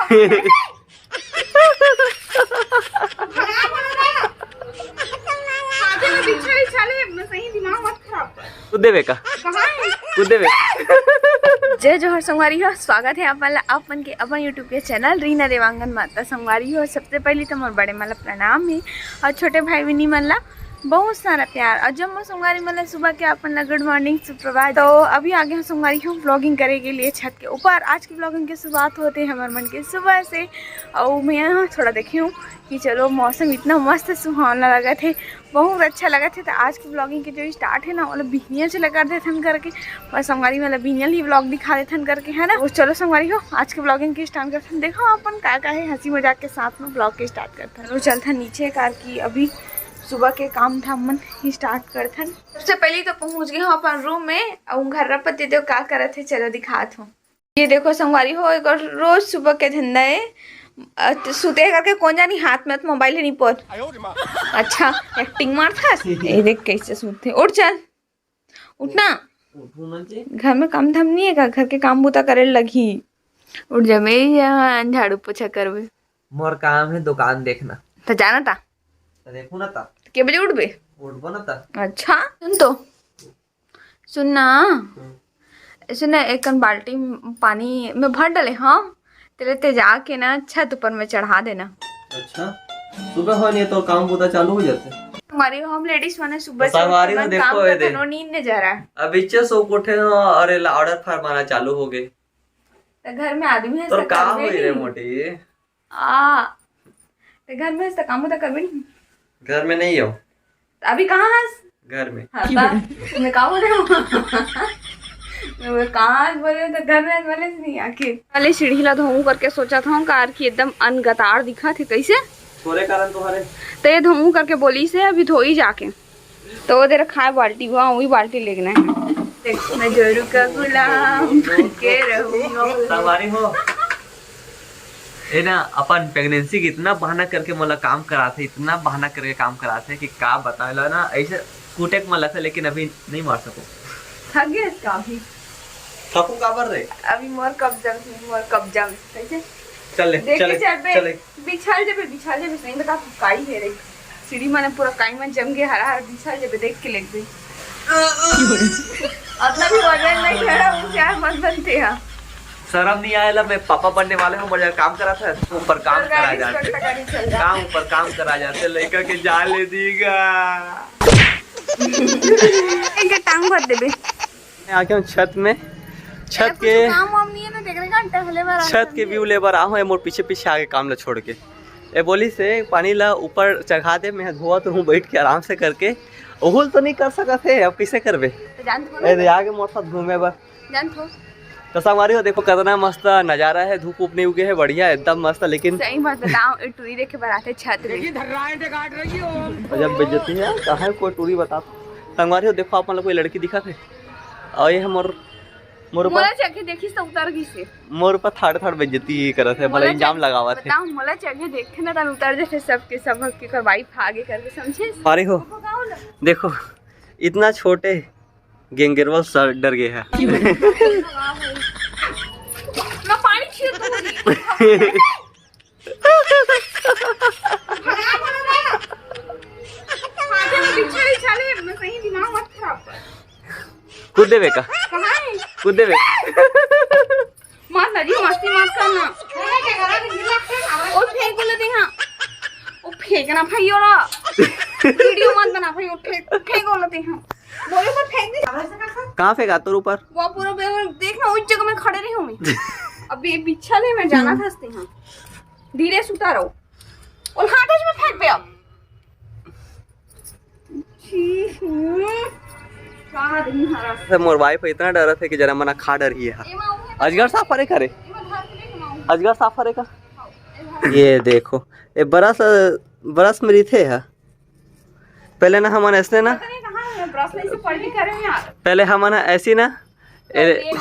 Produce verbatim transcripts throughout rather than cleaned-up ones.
खाते में पीछे ही चले, अपना सही दिमाग मत खराब कर। खुद देवे का? कहाँ है? खुद देवे। जय जोहार संगवारी हो, स्वागत है आप मन ला आप मन के अपन YouTube के चैनल रीना देवांगन माता। संगवारी हो, सबसे पहले तो मोर बड़े मन ला प्रणाम है और छोटे भाई बहिनी मन ला बहुत सारा प्यार। और जम्मो संगवारी मन ला सुबह के अपन ला गुड मॉर्निंग, सुप्रभात। तो अभी आगे हम संगवारी हो ब्लॉगिंग करे के लिए छत के ऊपर। आज की ब्लॉगिंग के शुरुआत होते हमर मन के सुबह से। और मैं यहाँ थोड़ा देखी हूँ कि चलो मौसम इतना मस्त सुहावना लगत हे, बहुत अच्छा लगत हे। तो आज की ब्लॉगिंग के जो स्टार्ट है ना, वो लोग बिहनिया से लगा देथन करके, बस संगवारी वाला बिहनिया ही ब्लॉग दिखा देथन करके, है ना। तो चलो संगवारी हो, आज की ब्लॉगिंग की स्टार्ट करथन। देखो अपन का का है, हंसी मजाक के साथ में ब्लॉग के स्टार्ट करथन। चलो चलथन नीचे कार की, अभी सुबह के काम धाम मन स्टार्ट करथन। सबसे पहले तो पहुंच गए हम अपन रूम में, और घर रपत दे का करत है, चलो दिखात हूँ। ये देखो संगवारी हो, एक और रोज सुबह के धंधा है। अ, त सुते करके कोन जानी हाथ में मोबाइल ही नहीं पोत। अच्छा, एक्टिंग मारथस। ये देख कैसे सुते। उठ चल, उठना। उठू ना जी। घर में काम धाम नहीं है का? घर के काम बूता करे लगही। उठ जा, मैं यहाँ झाड़ू पोछा करबे। मोर काम है दुकान देखना। तो जाना था। तो देखू ना ता। के बजे उठबे? उठबो ना ता। अच्छा, सुन तो। सुन ना, हम्म। सुन ना, एक कन बाल्टी म-, पानी में भर डाले, हाँ, तेरे ते जाके ना छत ऊपर में चढ़ा देना। अच्छा, सुबह हो नहीं तो काम बूता चालू हो जाते। हमारी होम लेडीज माने सुबह तो से संगवारी उठे हो, मन देखो काम ये करते दे। नो, नींद नहीं जा रहा है। अब इच्छे सो उठे हो और ये ला ऑर्डर फरमाना चालू हो गए। तो घर में आदमी है तो सब का करबे होई रे नहीं। मोटी? आ, ते घर में तो काम तो करबे नहीं। घर में नहीं हो। अभी कहाँ हस? घर में। हाँ, ता, मैं का बोले हूँ? मैं बोले, कहाँ हस बोले तो घर में बोले नहीं आखिर। पहले सीढ़ी ला धोऊं करके सोचा था कार की एकदम अनगतार दिखा थे कैसे। तोरे कारण तो हरे। तो ये धोऊं करके बोली से अभी धोई जाके। तो वो दे रखा है बाल्टी, वहाँ वही बाल्टी लेना है। देख, मैं जोरू का गुलाम बन के रहूंगा। संगवारी हो, ए ना, अपन प्रेगनेंसी के इतना बहाना करके मोला काम कराथे, इतना बहाना करके काम कराथे कि का बतावेला ना, ऐसे कूटे के मन लगथे, लेकिन अभी नहीं मार सको। थक गए इसका अभी। थकू काबर रे? अभी मोर कब्जा में, मोर कब्जा में, कैसे? चल ले, देख चल के ले, चल बे। चल ले। बिछल जबे, बिछल जबे, सही बता, तू काई है रे? सीढ़ी माने पूरा काई मन जम गए, हरा हरा बिछल जबे, देख के लेट गई। अपना भी वजन नहीं है, होशियार मत बनते हैं। शर्म नहीं आएला, मैं पापा बनने वाले हूँ, मुझे काम करा था, ऊपर काम करा जाते। काम ऊपर काम करा जाते, लड़का के जान ले दीगा। इनके टांग भर देबे। मैं आ गया हूँ छत में, छत के काम वाम नहीं है ना, देख रहे हैं, टहले बर आ छत के व्यू ले बर आ हूँ, मोर पीछे पीछे आगे काम ला छोड़ के। ए बोली से पानी ला ऊपर चढ़ा दे, मैं धोवत रहूँ बैठ के आराम से करके। ओहुल तो नहीं कर सकत है, अब कैसे करबे? तो जान थोड़ा ए, दे आगे मोर साथ घूमे बर। जान थो। तो संगवारी हो, देखो कितना मस्त नजारा है, धूप उप नहीं उगे है, बढ़िया एकदम मस्त। लेकिन सही बात बताओ, ए टूरी देखे बर आथे छत में। गजब बेइज्जती है, कहाँ है कोई टूरी बता। संगवारी हो, देखो आप मतलब कोई लड़की दिखा थे, और ये है मोर मोर ऊपर मोला चघे देखिस त उतर गिस हे। मोर ऊपर थड़ थड़ बेइज्जती करत हे, भला मोला इल्जाम चघे लगावत हे। बताओ, मोला चघे देखथे ना, तन उतर जथे सबके सब के कर वाइफ आगे करके, समझे? अरे हो, देखो, इतना छोटे गेंगेरवा सर डर गए है। ना पानी छिड़क दो मुझे। भगवान बोलो ना। आगे में पीछे ही चले, अपना सही दिमाग मत खराब कर। कूद देबे का? कहाँ है? कूद देबे। मत ना जी, मस्ती मत करना। ओ फेंक बोले दे हाँ। ओ फेंकना भाई, ओला। वीडियो मत बना भाई, ओ फेंक, फेंक बोले दे हाँ। मोरे ऊपर फेंक दे। कहाँ फेंका तोर ऊपर? वो पूरा बे-, देखना, उस जगह में खड़े रही हूँ मैं। अभी बिछा ले, मैं जाना था हंसते हाँ। धीरे से उतारो। और हाथ में फेंक दे अब। छी, हम्म। का आदमी हरा। से मोर वाइफ इतना डरत हे कि जरा मना खा डरही है। एमा उहे अजगर साफ हरे करे। एमा धार के देख ना। अजगर साफ हरे का? हाँ, ए भाई। ये देखो, ये ब्रश, ब्रश में रिथे है। पहले ना हमन ऐसने ना, पता नहीं कहाँ है, ब्रश नहीं से पढ़ लिख करे यार। पहले हमन ऐसी ना, ए,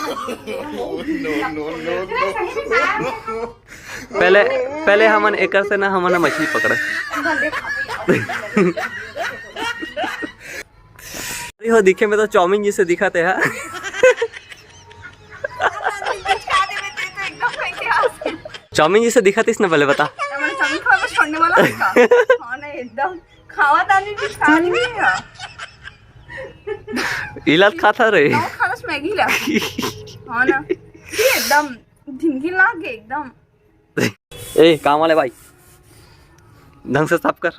पहले, पहले हमन एकर से ना, हमन मछली पकड़े। अरे हो, दिखे में तो चाउमीन जैसे दिखाते हैं। चाउमीन जैसे दिखत हस ना, पहले बता। हमने चाउमीन खावा छोड़ने वाला है का? हाँ, नहीं, एकदम खावा तानी भी खा नहीं है। इलाज खाता रे। ना, खाना से मैगी ला। हाँ ना, ये एकदम ढिंगी लाग गए एकदम। ए, काम वाले भाई, ढंग से साफ कर।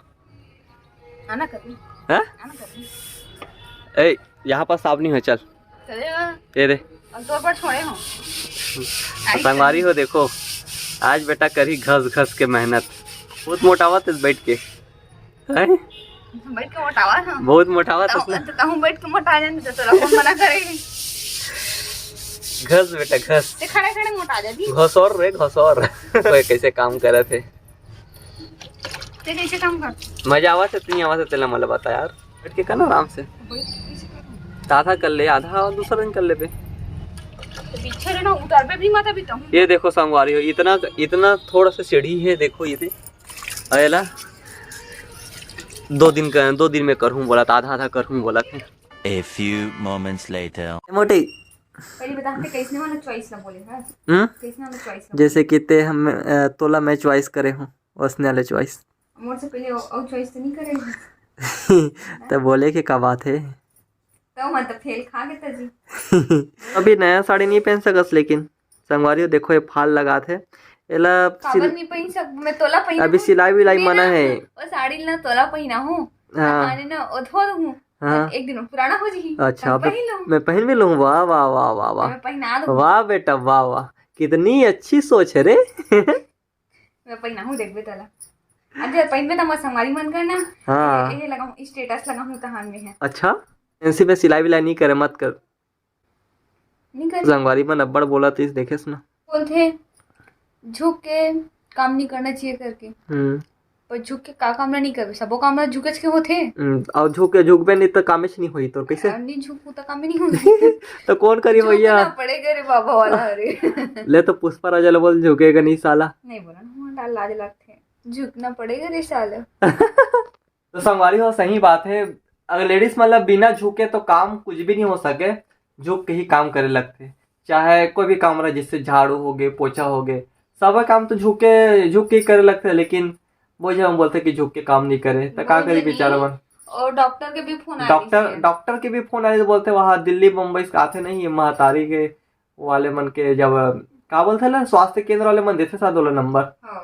आना कभी। हैं? आना कभी। ए, यहाँ पर साफ नहीं हो, चल। चलेगा। ये दे। और दो बार छोड़े हो। संगवारी हो, देखो, आज बेटा करी घस घस के मेहनत। बहुत मोटावत हस बैठ के। हैं? बैठ के मोटावा ना। बहुत मोटावत हस ना। तो कहूँ बैठ के मोटा जाने तो तोला कौन मना करेगी? घस बेटा, घस। ते खड़े खड़े मोटा जाती। घसौर रे, घसौर। कोई कैसे काम करत हे? ते कैसे काम कर? मजा आवत हे, तू नहीं आवत हे, तेला मला बता यार। बैठ के कर ना आराम से। बैठ के कैसे करूँ? आधा कर ले, आधा और दूसरा दिन कर लेबे। तो पीछे रे ना, उतार पे भी मत अभी तुम। ये देखो संगवारी हो, इतना, इतना थोड़ा सा सीढ़ी है, देखो ये दे। अरे ला, दो दिन का, दो दिन में करहूँ बोला था, आधा आधा करहूँ बोला था। A few moments later. ए मोटी। पहले बता, ते कैसने वाला चॉइस ला बोले, हाँ? हम्म? कैसने वाला चॉइस ला जैसे कि ते हम, अ, तोला मैं चॉइस करे हूँ, वैसने वाले चॉइस। मोर से पहले और, और चॉइस तो नहीं करे हैं। तो बोले के का बात है? तो मत फेल खा के तजी। अभी नया साड़ी नहीं पहन सकस, लेकिन संगवारी हो, देखो ये फाल लगात हे। एला काबर सिल-, नहीं पहन सक-, मैं तोला पहना अभी हूँ। सिलाई विलाई मैं मना ना, है। वो साड़ी ला तोला पहना हूँ। हाँ। माने ना, वो धो दूँ। हाँ। एक दिन पुराना हो जाही। अच्छा, तब अब पहन लूँ। मैं पहन भी लूँ। वाह, वाह, वाह, वाह, वाह। मैं पहना दूँ। वाह बेटा, वाह, वाह। कितनी अच्छी सोच है रे। मैं पहना हूँ, देखबे तोला। अच्छा, पहनबे त मोर संगवारी मन करना। हाँ। ये, ये लगाऊँ, स्टेटस लगाऊँ तहान में है। अच्छा, ऐसे में सिलाई विलाई नहीं करे, मत कर। नहीं कर। संगवारी मन अब्बड़ बोलत इस, देखे सुना। बोलथे, "झुक के काम नहीं करना चाहिए" करके। हम्म। पर झुक के का काम ला नहीं करबे? सबो काम ला झुकेच के होथे। हम्म, और झुक के, झुकबे नहीं तो कामेच नहीं होई तोर, कैसे? और नहीं झुकू तो काम ही नहीं होई। तो कौन करी भैया? झुकना पड़ेगा रे बाबा वाला, अरे। ले तो पुष्पा राजा ले बोल, झुकेगा नहीं साला। नहीं बोला ना, डाल लाज लगथे। झुकना पड़ेगा रे साला। तो संगवारी हो, सही बात है, अगर लेडीज मतलब बिना झुके तो काम कुछ भी नहीं हो सके, झुक के ही काम करे लगथे। चाहे कोई भी काम रहे, जैसे झाड़ू हो गए, पोछा हो गए, सब काम तो झुक के, झुक के ही करे लगथे। लेकिन वो जब हम बोलते कि झुक के काम नहीं करे, तो का बोलते करी नहीं। बेचारा मन? और डॉक्टर के भी फोन आ रही डॉक्टर, है। डॉक्टर के भी फोन आ रही, तो बोलते वहाँ दिल्ली बम्बई से आते नहीं, ये महतारी के वाले मन के जब, का बोलथे ना, स्वास्थ्य केंद्र वाले मन देथे शायद ओला नंबर। हाँ।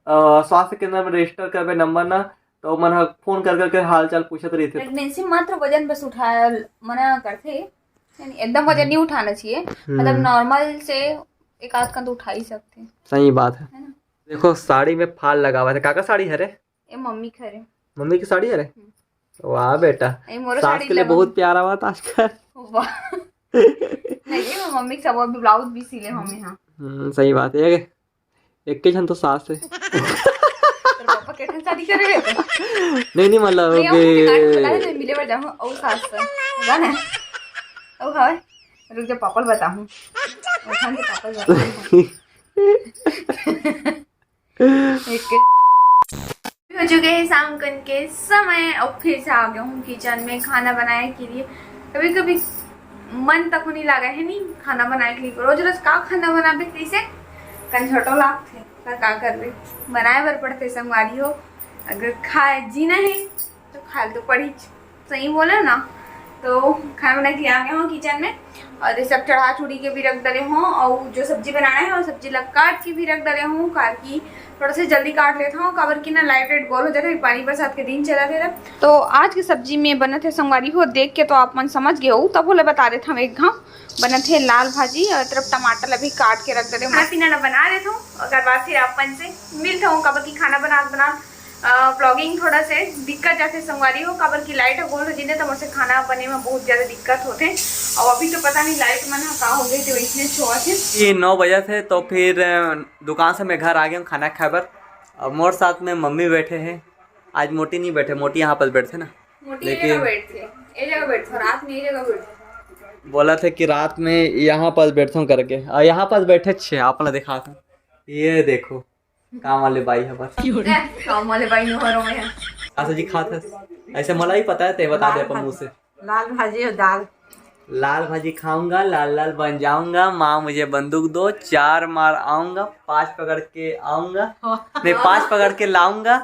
अ, स्वास्थ्य केंद्र में रजिस्टर करबे नंबर ना, तो मन ह फोन कर करके हाल चाल पूछत रहिथे। प्रेगनेंसी मात्र वजन बस उठाया मना करथे, यानी एकदम वजन नहीं उठाना चाहिए, हम्म। मतलब नॉर्मल से एक आध कन तो उठा ही सकथे। सही बात है। है ना? देखो, साड़ी में फाल लगावा थे। काकर साड़ी हरे? ए, मम्मी के हरे। मम्मी के साड़ी हरे? हम्म। वाह बेटा, ए, मोरो सास साड़ी के लिए लगाऊं। बहुत प्यार आवत आजकल। वाह। नहीं, वो मम्मी के सब अभी ब्लाउज भी सिले हमें, हाँ। हम्म, सही बात है। एक, एक के झन तो सास है। तेरे पापा के ठन शादी करे हुए थे? नहीं, नहीं, मतलब नहीं, कि वो मुझे गाड़ी में बुलाए, मैं मिले बर जाऊँ, ओ सास से। जाना है? ओ हवे? रुक जा, पापा ल बताहूँ। ओखन के पापा ल बताहूँ। एक हो चुके हैं शाम कन के समय, और फिर से आ गया हूँ किचन में खाना बनाए के लिए। कभी कभी मन तक नहीं लगा है नहीं खाना बनाए के लिए। रोज रोज का खाना बनाबे, कैसे कंझटो लागथे, पर का करबे, बनाए बर पड़थे संगवारी हो। अगर खाए जीना है तो खाए तो पड़ही। सही बोले ना। तो खाना बना के आ गए हो किचन में, और ये सब चढ़ा चुड़ी के भी रख डले हो, और जो सब्जी बनाना है वो सब्जी ला काट के भी रख डले हो, काट की थोड़ा सा जल्दी काट लेता हूँ, काबर की ना लाइट वाइट गोल हो जाता है, पानी बरसात के दिन चला थे। तो आज की सब्जी में बनत है संगवारी हो, देख के तो आप मन समझ गए हो, तब बोले बता देता हूँ एक घाव। बनत है लाल भाजी, और तरफ टमाटर ला भी काट के रख डले हो। खाना पीना ला बना देता हूँ, ओकर बाद फिर आप मन से मिलता हूँ, काबर की खाना बना बना ब्लॉगिंग थोड़ा से दिक्कत जाथे संगवारी हो, काबर की लाइट ह गोल हो जिने, त मोर से खाना बने में बहुत ज्यादा दिक्कत होथे। और अभी तो पता नहीं लाइट मन ह का हो गए थे, इसने छोआ थे। ये नौ बजे थे, तो फिर अ, दुकान से मैं घर आ गया हूँ खाना खाए बर। अब मोर साथ में मम्मी बैठे हैं, आज मोटी नहीं बैठे, मोटी यहाँ पर बैठते ना। मोटी ये लेकिन जगह बैठते, ये जगह बैठते, रात में ये जगह बैठते। बोला थे कि रात में यहाँ पर बैठता हूँ करके, और यहाँ पर बैठे छे, आप ला दिखाता हूँ। ये देखो, काम वाले बाई है बस। ए, काम वाले बाई नहीं हो रहे हैं। आशा जी खात है, ऐसे मला ही पता है, ते बता दे दाल अपन मुंह भाजी। से। दाल भाजी और दाल। लाल भाजी खाऊंगा, लाल लाल बन जाऊंगा, माँ मुझे बंदूक दो, चार मार आऊंगा, पांच पकड़ के आऊंगा, नहीं, पांच पकड़ के लाऊंगा,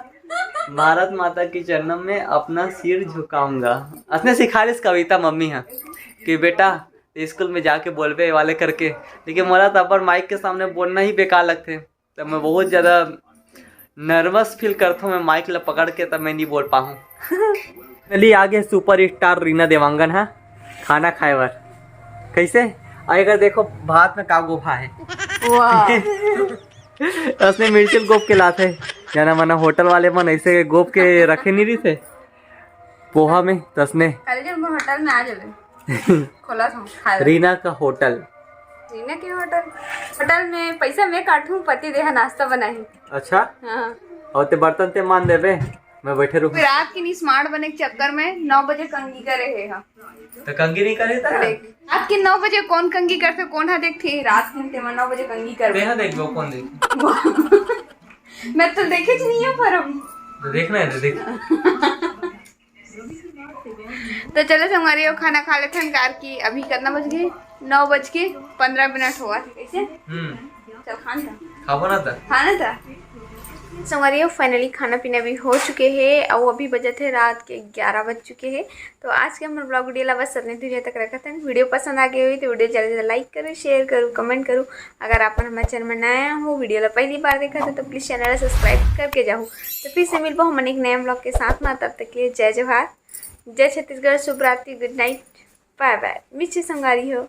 भारत माता के चरणों में अपना सिर झुकाऊंगा। असने सिखा रही कविता मम्मी है कि बेटा, स्कूल में जाके बोलबे वाले करके, लेकिन मोला तो अपन माइक के सामने बोलना ही बेकार लगथे। तब मैं बहुत ज्यादा नर्वस फील करता हूँ, मैं माइक ला पकड़ के तब मैं नहीं बोल पाऊँ। चलिए आगे सुपर स्टार रीना देवांगन है खाना खाए बर। कैसे? अगर देखो भात में का गोफा है। वाह। असने मिर्चिल गोप के लाथे। जाना मना होटल वाले मन ऐसे गोप के रखे नहीं रही थे पोहा में, तसने अरे जब मैं होटल में आ जावे, खोला था खाए। रीना का होटल। रीना के होटल, होटल में पैसा मैं काटूं, पति देहा नाश्ता बनाही। अच्छा, हाँ। और ते बर्तन ते मान देबे, मैं बैठे रहूँ। फिर रात के नी स्मार्ट बने के चक्कर में नौ बजे कंगी करे हे हा। तो कंगी नहीं करे था? देख, रात के नौ बजे कौन कंगी करथे, कौन हा देखथे? रात के तेमा नौ बजे कंगी करबे। देखा देख वो कौन देख। मैं तो देखे च नहीं है पर हम तो देखना है तो देख। तो चलो संगवारी हो, खाना खा लेथन कार की। अभी कितना बज गए? नौ बज के पंद्रह मिनट होगा। कैसे? हम्म। चल खान था, खाबो ना था। खाना था। संगवारी हो, फाइनली खाना पीना भी हो चुके हे और अभी बजत हे रात के ग्यारह बज चुके हे। तो आज के हमर ब्लॉग वीडियो ला बस इतने दूर तक रखत हन। वीडियो पसंद आ गई हुई तो वीडियो जल्दी से लाइक करो, शेयर करो, कमेंट करो। अगर आप हमारे चैनल में नया हो, वीडियो ला पहली बार देखा था तो प्लीज चैनल ला सब्सक्राइब करके जाओ। तो फिर से मिलबो हमन एक नया ब्लॉग के साथ में। तब तक के लिए जय जोहार, जय छत्तीसगढ़, शुभ रात्रि, गुड नाइट, बाय बाय। मिच्छे संगवारी हो।